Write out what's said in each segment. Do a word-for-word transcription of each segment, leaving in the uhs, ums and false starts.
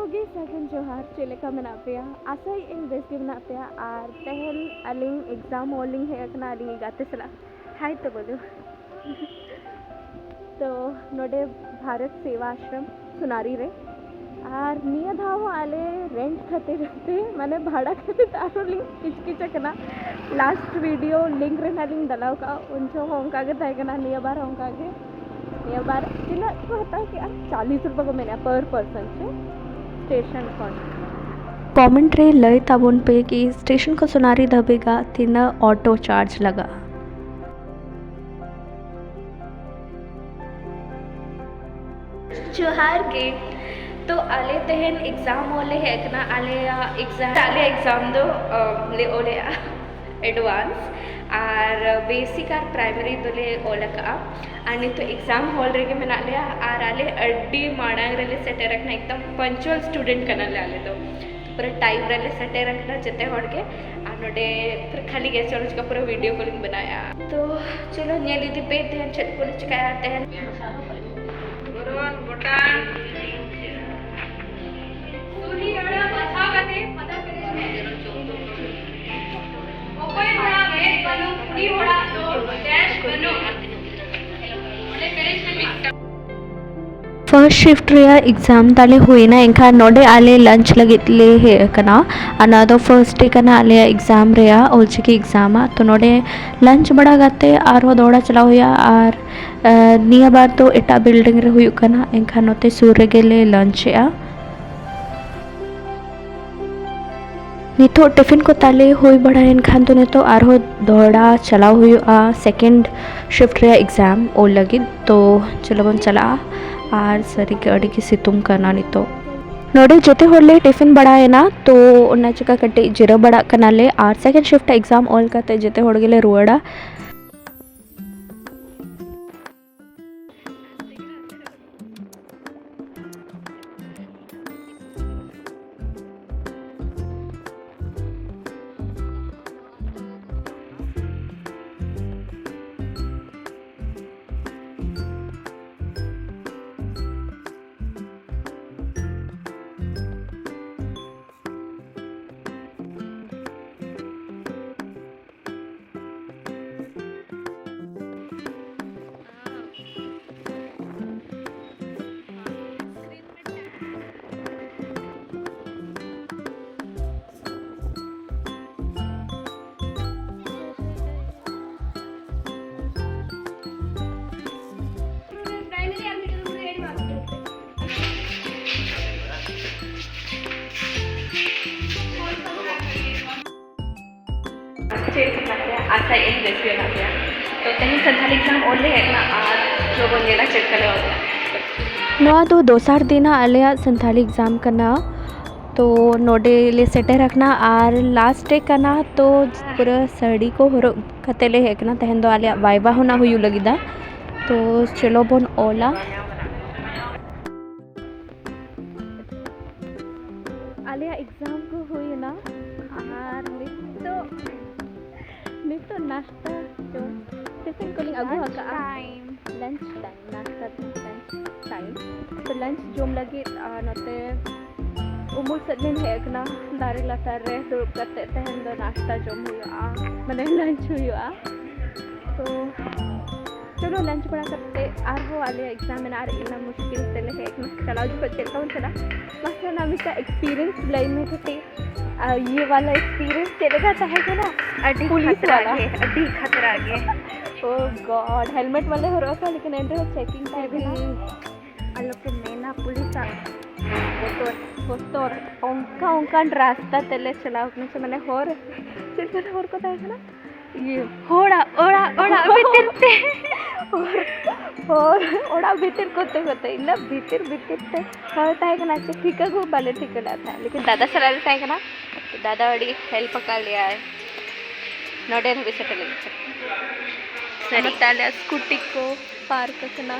ᱠᱚᱜᱮ ᱥᱟᱹᱜᱩᱱ ᱡᱚᱦᱟᱨ, ᱪᱮᱫ ᱞᱮᱠᱟ ᱢᱮᱱᱟᱜ ᱯᱮᱭᱟ? ᱟᱥᱟᱭᱮᱫ ᱟᱹᱧ ᱵᱮᱥ ᱜᱮ ᱢᱮᱱᱟᱜ ᱯᱮᱭᱟ᱾ ᱟᱨ ᱛᱮᱦᱮᱧ ᱟᱹᱞᱤᱧ exam ᱦᱚᱞ ᱞᱤᱧ ᱦᱮᱡ ᱟᱠᱟᱱᱟ, ᱟᱹᱞᱤᱧ ᱜᱟᱛᱮ ᱥᱟᱞᱟᱜ ᱦᱟᱭ ᱛᱚ ᱵᱚᱞᱮ᱾ ᱛᱚ ᱱᱚᱰᱮ ᱵᱷᱟᱨᱚᱛ ᱥᱮᱵᱟ ᱟᱥᱨᱚᱢ ᱥᱳᱱᱟᱨᱤ ᱨᱮ᱾ ᱟᱨ ᱱᱤᱭᱟᱹ ᱫᱷᱟᱣ ᱦᱚᱸ ᱟᱞᱮ rent ᱠᱷᱟᱹᱛᱤᱨ ᱛᱮ, ᱢᱟᱱᱮ ᱵᱷᱟᱲᱟ ᱠᱷᱟᱹᱛᱤᱨ ᱛᱮ ᱟᱨᱦᱚᱸ ᱞᱤᱧ ᱠᱤᱪᱠᱤᱪ ᱟᱠᱟᱱᱟ᱾ Last video link ᱨᱮ ᱱᱟᱜ ᱞᱤᱧ ᱰᱟᱞᱟᱣ ᱠᱟᱜᱼᱟ, ᱩᱱ ᱡᱚᱠᱷᱚᱱ ᱦᱚᱸ ᱚᱱᱠᱟ ᱜᱮ ᱛᱟᱦᱮᱸ ᱠᱟᱱᱟ, ᱱᱤᱭᱟᱹ ᱵᱟᱨ ᱦᱚᱸ ᱚᱱᱠᱟ ᱜᱮ᱾ ᱱᱤᱭᱟᱹ ᱵᱟᱨ ᱛᱤᱱᱟᱹᱜ ᱠᱚ ᱦᱟᱛᱟᱣ ᱠᱮᱜᱼᱟ? ᱪᱟᱞᱤᱥ ᱨᱩᱯᱤᱭᱟ ᱠᱚ ᱢᱮᱱᱮᱜᱼᱟ per person ᱥᱮ station ᱠᱷᱚᱱ᱾ Comment ᱨᱮ ᱞᱟᱹᱭ ᱛᱟᱵᱚᱱ ᱯᱮ ᱠᱤ station ᱠᱷᱚᱱ ᱥᱳᱱᱟᱨᱤ ᱫᱷᱟᱹᱵᱤᱡ ᱜᱟ ᱛᱤᱱᱟᱹᱜ auto charge ᱞᱟᱜᱟᱜᱼᱟ᱾ ᱡᱚᱦᱟᱨ ᱜᱮ᱾ ᱛᱚ ᱟᱞᱮ ᱛᱮᱦᱮᱧ exam ᱚᱞ ᱞᱮ ᱦᱮᱡ ᱟᱠᱟᱱᱟ᱾ ᱟᱞᱮᱭᱟᱜ exam, ᱟᱞᱮᱭᱟᱜ exam ᱫᱚ ᱟᱢ, ᱞᱮ ᱚᱞᱮᱜᱼᱟ advance, ᱟᱨ basic ᱟᱨ primary ᱫᱚᱞᱮ ᱚᱞ ᱟᱠᱟᱜᱼᱟ᱾ ᱟᱨ ᱱᱤᱛᱚᱜ exam hall ᱨᱮᱜᱮ ᱢᱮᱱᱟᱜ ᱞᱮᱭᱟ᱾ ᱟᱨ ᱟᱞᱮ ᱟᱹᱰᱤ ᱢᱟᱲᱟᱝ ᱨᱮᱞᱮ ᱥᱮᱴᱮᱨ ᱟᱠᱟᱱᱟ, ᱮᱠᱫᱚᱢ punctual student ᱠᱟᱱᱟᱞᱮ ᱟᱞᱮ ᱫᱚ᱾ ᱯᱩᱨᱟᱹ time ᱨᱮᱞᱮ ᱥᱮᱴᱮᱨ ᱟᱠᱟᱱᱟ ᱡᱚᱛᱚ ᱦᱚᱲ ᱜᱮ᱾ ᱟᱨ ᱱᱚᱰᱮ ᱯᱩᱨᱟᱹ ᱠᱷᱟᱹᱞᱤ ᱜᱮᱭᱟ, ᱪᱚᱞᱚ ᱪᱤᱠᱟ ᱯᱩᱨᱟᱹ video ᱠᱚᱞᱤᱧ ᱵᱮᱱᱟᱣᱮᱫᱼᱟ᱾ ᱛᱚ ᱪᱚᱞᱚ ᱧᱮᱞ ᱤᱫᱤ ᱯᱮ ᱛᱮᱦᱮᱧ ᱪᱮᱫ ᱠᱚᱞᱮ ᱪᱤᱠᱟᱹᱭᱟ ᱛᱮᱦᱮᱧ᱾ ᱥᱩᱨᱦᱤ ᱟᱹᱲᱟᱹ ᱵᱟᱪᱷᱟᱣ ᱠᱟᱛᱮ ᱯᱷᱟᱫᱟᱨ ᱯᱮᱨᱮᱡ ᱢᱮ᱾ ᱚᱠᱚᱭ ᱦᱚᱲᱟᱜ ᱢᱮᱫ ᱵᱟᱹᱱᱩᱜ, ᱩᱱᱤ ᱦᱚᱲᱟᱜ ᱫᱚ dash ᱵᱟᱹᱱᱩᱜ᱾ ᱚᱸᱰᱮ ᱯᱮᱨᱮᱡ ᱢᱮ ᱢᱤᱫᱴᱟᱝ᱾ First shift ᱨᱮᱭᱟᱜ exam ᱛᱟᱞᱮ ᱦᱩᱭᱱᱟ, ᱮᱱᱠᱷᱟᱱ ᱱᱚᱰᱮ ᱟᱞᱮ lunch ᱞᱟᱹᱜᱤᱫ ᱞᱮ ᱦᱮᱡ ᱟᱠᱟᱱᱟ᱾ ᱟᱨ ᱱᱚᱣᱟ ᱫᱚ first day ᱠᱟᱱᱟ ᱟᱞᱮᱭᱟᱜ exam ᱨᱮᱭᱟᱜ, ᱚᱞᱪᱤᱠᱤ exam ᱟᱜ᱾ ᱛᱚ ᱱᱚᱰᱮ lunch ᱵᱟᱲᱟ ᱠᱟᱛᱮ ᱟᱨᱦᱚᱸ ᱫᱚᱦᱲᱟ ᱪᱟᱞᱟᱣ ᱦᱩᱭᱩᱜᱼᱟ᱾ ᱟᱨ ᱟᱨ ᱱᱤᱭᱟᱹ ᱵᱟᱨ ᱫᱚ ᱮᱴᱟᱜ building ᱨᱮ ᱦᱩᱭᱩᱜ ᱠᱟᱱᱟ, ᱮᱱᱠᱷᱟᱱ ᱱᱚᱛᱮ ᱥᱩᱨ ᱨᱮᱜᱮ ᱞᱮ lunch ᱮᱜᱼᱟ᱾ ᱱᱤᱛᱚᱜ tiffin ᱠᱚ ᱛᱟᱞᱮ ᱦᱩᱭ ᱵᱟᱲᱟᱭᱮᱱ ᱠᱷᱟᱱ ᱫᱚ ᱱᱤᱛᱚᱜ ᱟᱨᱦᱚᱸ ᱫᱚᱦᱲᱟ ᱪᱟᱞᱟᱣ ᱦᱩᱭᱩᱜᱼᱟ second shift ᱨᱮᱭᱟᱜ exam ᱚᱞ ᱞᱟᱹᱜᱤᱫ᱾ ᱛᱚ ᱪᱚᱞᱚ ᱵᱚᱱ ᱪᱟᱞᱟᱜᱼᱟ᱾ ᱟᱨ ᱥᱟᱹᱨᱤᱜᱮ ᱟᱹᱰᱤ ᱜᱮ ᱥᱤᱛᱩᱝ ᱠᱟᱱᱟ ᱱᱤᱛᱚᱜ᱾ ᱱᱚᱰᱮ ᱡᱚᱛᱚ ᱦᱚᱲ ᱞᱮ tiffin ᱵᱟᱲᱟᱭᱮᱱᱟ, ᱛᱚ ᱚᱱᱟ ᱪᱤᱠᱟ ᱠᱟᱹᱴᱤᱡ ᱡᱤᱨᱟᱹᱣ ᱵᱟᱲᱟᱜ ᱠᱟᱱᱟᱞᱮ᱾ ᱟᱨ second shift exam ᱚᱞ ᱠᱟᱛᱮ ᱡᱚᱛᱚ ᱦᱚᱲ ᱜᱮᱞᱮ ᱨᱩᱣᱟᱹᱲᱟ᱾ ᱪᱮᱫ ᱞᱮᱠᱟ ᱢᱮᱱᱟᱜ ᱯᱮᱭᱟ? ᱟᱥᱟᱭᱟᱹᱧ ᱵᱮᱥ ᱜᱮ ᱢᱮᱱᱟᱜ ᱯᱮᱭᱟ᱾ ᱛᱚ, ᱛᱮᱦᱮᱧ ᱥᱟᱱᱛᱟᱲᱤ exam ᱚᱞ ᱞᱮ ᱦᱮᱡ ᱮᱱᱟ ᱟᱨ ᱪᱚ ᱵᱚᱱ ᱧᱮᱞᱟ ᱪᱮᱫ ᱞᱮᱠᱟ ᱞᱮ ᱚᱞ ᱮᱫᱟ᱾ ᱱᱚᱣᱟ ᱫᱚ ᱫᱚᱥᱟᱨ ᱫᱤᱱᱟᱜ ᱟᱞᱮᱭᱟᱜ ᱥᱟᱱᱛᱟᱲᱤ exam ᱠᱟᱱᱟ᱾ ᱛᱚ, ᱱᱚᱰᱮ ᱞᱮ ᱥᱮᱴᱮᱨ ᱟᱠᱟᱱᱟ ᱟᱨ last day ᱠᱟᱱᱟ, ᱛᱚ ᱯᱩᱨᱟᱹ ᱥᱟᱹᱲᱤ ᱠᱚ ᱦᱚᱨᱚᱜ ᱠᱟᱛᱮ ᱞᱮ ᱦᱮᱡ ᱟᱠᱟᱱᱟ᱾ ᱛᱮᱦᱮᱧ ᱫᱚ ᱟᱞᱮᱭᱟᱜ viva ᱦᱚᱸ ᱱᱟᱜ ᱦᱩᱭᱩᱜ ᱞᱟᱹᱜᱤᱫᱟ᱾ ᱛᱚ, ᱪᱚᱞᱚ ᱵᱚᱱ ᱚᱞᱟ᱾ ᱟᱞᱮᱭᱟᱜ exam ᱠᱚ ᱦᱩᱭᱮᱱᱟ ᱟᱨ ᱱᱤᱛᱚᱜ, ᱱᱤᱛᱚᱜ ᱱᱟᱥᱛᱟ ᱡᱚᱢ tiffin ᱠᱚᱞᱤᱧ ᱟᱹᱜᱩ ᱟᱠᱟᱫᱼᱟ᱾ Lunch time, ᱱᱟᱥᱛᱟ lunch time᱾ ᱛᱚ, lunch ᱡᱚᱢ ᱞᱟᱹᱜᱤᱫ, ᱟᱨ ᱱᱚᱛᱮ ᱩᱢᱩᱞ ᱥᱮᱫ ᱞᱤᱧ ᱦᱮᱡ ᱟᱠᱟᱱᱟ, ᱫᱟᱨᱮ ᱞᱟᱛᱟᱨ ᱨᱮ ᱫᱩᱲᱩᱵ ᱠᱟᱛᱮ ᱛᱮᱦᱮᱧ ᱫᱚ ᱱᱟᱥᱛᱟ ᱡᱚᱢ ᱦᱩᱭᱩᱜᱼᱟ, ᱢᱟᱱᱮ lunch ᱦᱩᱭᱩᱜᱼᱟ᱾ ᱛᱚ, ᱪᱚᱞᱚ, lunch ᱵᱟᱲᱟ ᱠᱟᱛᱮ ᱟᱨᱦᱚᱸ ᱟᱞᱮᱭᱟᱜ exam ᱢᱮᱱᱟᱜᱼᱟ ᱟᱨ ᱤᱱᱟᱹ ᱢᱩᱥᱠᱤᱞ ᱛᱮᱞᱮ ᱦᱮᱡ ᱟᱠᱟᱱᱟ᱾ ᱪᱟᱞᱟᱣ ᱡᱚᱠᱷᱚᱡ ᱪᱮᱫ ᱞᱮᱠᱟ ᱵᱚᱱ ᱪᱟᱞᱟᱜᱼᱟ? ᱢᱟᱥᱮ ᱚᱱᱟ ᱢᱤᱫᱴᱟᱝ experience ᱞᱟᱹᱭ ᱢᱮ ᱠᱟᱹᱴᱤᱡ᱾ ᱟᱨ ᱤᱭᱟᱹ ᱵᱟᱞᱟ experience ᱪᱮᱫ ᱞᱮᱠᱟ ᱛᱟᱦᱮᱸ ᱠᱟᱱᱟ? ᱟᱹᱰᱤ ᱯᱩᱞᱤᱥ ᱠᱷᱟᱛᱨᱟ ᱵᱟᱞᱟ᱾ ᱜᱮ, ᱟᱹᱰᱤ ᱠᱷᱟᱛᱨᱟ ᱜᱮ᱾ Oh God, helmet ᱢᱟᱞᱮ ᱦᱚᱨᱚᱜ ᱟᱠᱟᱫ, ᱞᱮᱠᱤᱱ ᱮᱱ ᱨᱮᱦᱚᱸ checking ᱛᱟᱦᱮᱸ ᱠᱟᱱᱟ᱾ ᱟᱞᱚ ᱯᱮ ᱢᱮᱱᱟ, ᱯᱩᱞᱤᱥᱟᱜ ᱵᱚᱛᱚᱨ᱾ ᱵᱚᱛᱚᱨ᱾ ᱚᱱᱠᱟ ᱚᱱᱠᱟᱱ ᱨᱟᱥᱛᱟ ᱛᱮᱞᱮ ᱪᱟᱞᱟᱣ ᱠᱟᱱᱟ ᱥᱮ, ᱢᱟᱱᱮ, ᱦᱚᱨ, ᱪᱮᱫ ᱞᱮᱠᱟᱱ ᱦᱚᱨ ᱠᱚ ᱛᱟᱦᱮᱸ ᱠᱟᱱᱟ? ᱤᱭᱟᱹ, ᱦᱚᱲᱟᱜ ᱚᱲᱟᱜ, ᱚᱲᱟᱜ ᱵᱷᱤᱛᱤᱨ ᱛᱮ᱾ ᱦᱚᱲ, ᱦᱚᱲ ᱚᱲᱟᱜ ᱵᱷᱤᱛᱤᱨ ᱠᱚᱛᱮ ᱠᱚᱛᱮ, ᱤᱱᱟᱹ ᱵᱷᱤᱛᱤᱨ ᱵᱷᱤᱛᱤᱨ ᱛᱮ ᱦᱚᱨ ᱛᱟᱦᱮᱸ ᱠᱟᱱᱟ᱾ ᱪᱮᱫ ᱴᱷᱤᱠᱟᱹ ᱠᱚ ᱵᱟᱞᱮ ᱴᱷᱤᱠᱟᱹ ᱞᱮᱫ ᱛᱟᱦᱮᱸᱫ, ᱞᱮᱠᱤᱱ ᱫᱟᱫᱟ ᱥᱟᱞᱟᱜ ᱞᱮ ᱛᱟᱦᱮᱸ ᱠᱟᱱᱟ᱾ ᱫᱟᱫᱟ ᱟᱹᱰᱤ help ᱟᱠᱟᱫ ᱞᱮᱭᱟᱭ᱾ ᱱᱚᱰᱮ ᱫᱷᱟᱹᱵᱤᱡ ᱥᱮᱴᱮᱨ ᱞᱟᱹᱜᱤᱫ ᱛᱮ᱾ ᱥᱟᱹᱨᱤ᱾ ᱱᱚᱛᱮ ᱟᱞᱮᱭᱟᱜ scooty ᱠᱚ park ᱟᱠᱟᱱᱟ᱾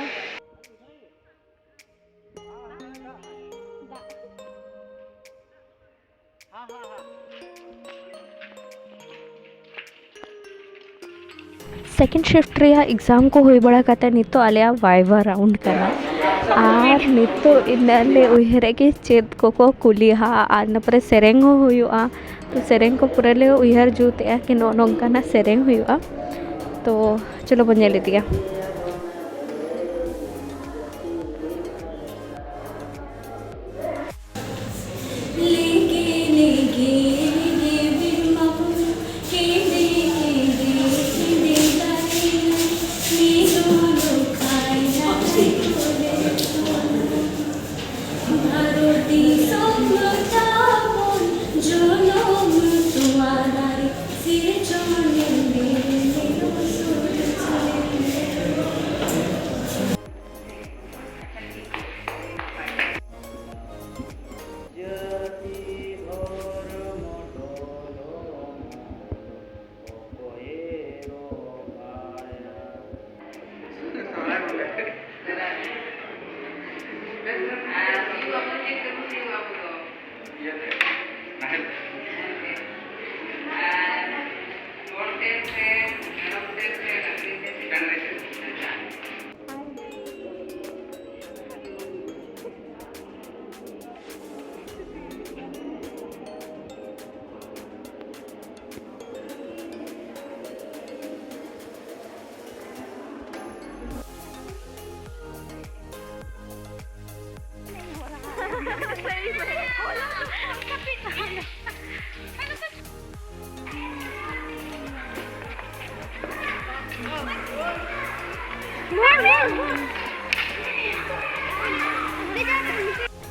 Second shift ᱨᱮᱭᱟᱜ exam ᱠᱚ ᱦᱩᱭ ᱵᱟᱲᱟ ᱠᱟᱛᱮ ᱱᱤᱛᱚᱜ ᱟᱞᱮᱭᱟᱜ viva round ᱠᱟᱱᱟ᱾ ᱟᱨ ᱱᱤᱛᱚᱜ ᱤᱱᱟᱹ ᱞᱮ ᱩᱭᱦᱟᱹᱨᱮᱫ ᱠᱤ ᱪᱮᱫ ᱠᱚᱠᱚ ᱠᱩᱞᱤᱭᱟ ᱦᱟᱸᱜ, ᱟᱨ ᱤᱱᱟᱹ ᱯᱚᱨᱮ ᱥᱮᱨᱮᱧ ᱦᱚᱸ ᱦᱩᱭᱩᱜᱼᱟ᱾ ᱛᱚ, ᱥᱮᱨᱮᱧ ᱠᱚ ᱯᱩᱨᱟᱹ ᱞᱮ ᱩᱭᱦᱟᱹᱨ ᱡᱩᱛᱮᱜᱼᱟ ᱠᱤ ᱱᱚᱜᱼᱚ ᱱᱚᱝᱠᱟᱱᱟᱜ ᱥᱮᱨᱮᱧ ᱦᱩᱭᱩᱜᱼᱟ᱾ ᱛᱚ, ᱪᱚᱞᱚ ᱵᱚᱱ ᱧᱮᱞ ᱤᱫᱤᱭᱟ᱾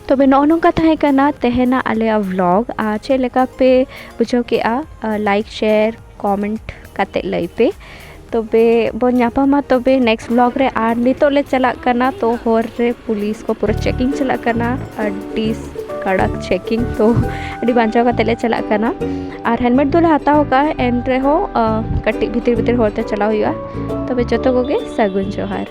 ᱛᱚᱵᱮ ᱱᱚᱜᱼᱚ ᱱᱚᱝᱠᱟ ᱛᱟᱦᱮᱸ ᱠᱟᱱᱟ ᱛᱮᱦᱮᱧᱟᱜ ᱟᱞᱮᱭᱟᱜ vlog᱾ ᱟᱨ ᱪᱮᱫ ᱞᱮᱠᱟ ᱯᱮ ᱵᱩᱡᱷᱟᱹᱣ ᱠᱮᱜᱼᱟ, ᱟᱨ like, share, comment ᱠᱟᱛᱮ ᱞᱟᱹᱭ ᱯᱮ᱾ ᱛᱚᱵᱮ ᱵᱚᱱ ᱧᱟᱯᱟᱢᱟ ᱛᱚᱵᱮ next vlog ᱨᱮ᱾ ᱟᱨ ᱱᱤᱛᱚᱜ ᱞᱮ ᱪᱟᱞᱟᱜ ᱠᱟᱱᱟ, ᱛᱚ ᱦᱚᱨ ᱨᱮ ᱯᱩᱞᱤᱥ ᱠᱚ ᱯᱩᱨᱟᱹ checking ᱪᱟᱞᱟᱜ ᱠᱟᱱᱟ, ᱟᱹᱰᱤ ᱠᱟᱲᱟᱠ checking, ᱛᱚ ᱟᱹᱰᱤ ᱵᱟᱧᱪᱟᱣ ᱠᱟᱛᱮ ᱞᱮ ᱪᱟᱞᱟᱜ ᱠᱟᱱᱟ᱾ ᱟᱨ helmet ᱫᱚᱞᱮ ᱦᱟᱛᱟᱣ ᱟᱠᱟᱫᱼᱟ, ᱮᱱ ᱨᱮᱦᱚᱸ ᱟᱸ, ᱠᱟᱹᱴᱤᱡ ᱵᱷᱤᱛᱤᱨ ᱵᱷᱤᱛᱤᱨ ᱦᱚᱨᱛᱮ ᱪᱟᱞᱟᱣ ᱦᱩᱭᱩᱜᱼᱟ᱾ ᱛᱚᱵᱮ ᱡᱚᱛᱚ ᱠᱚᱜᱮ ᱥᱟᱹᱜᱩᱱ ᱡᱚᱦᱟᱨ᱾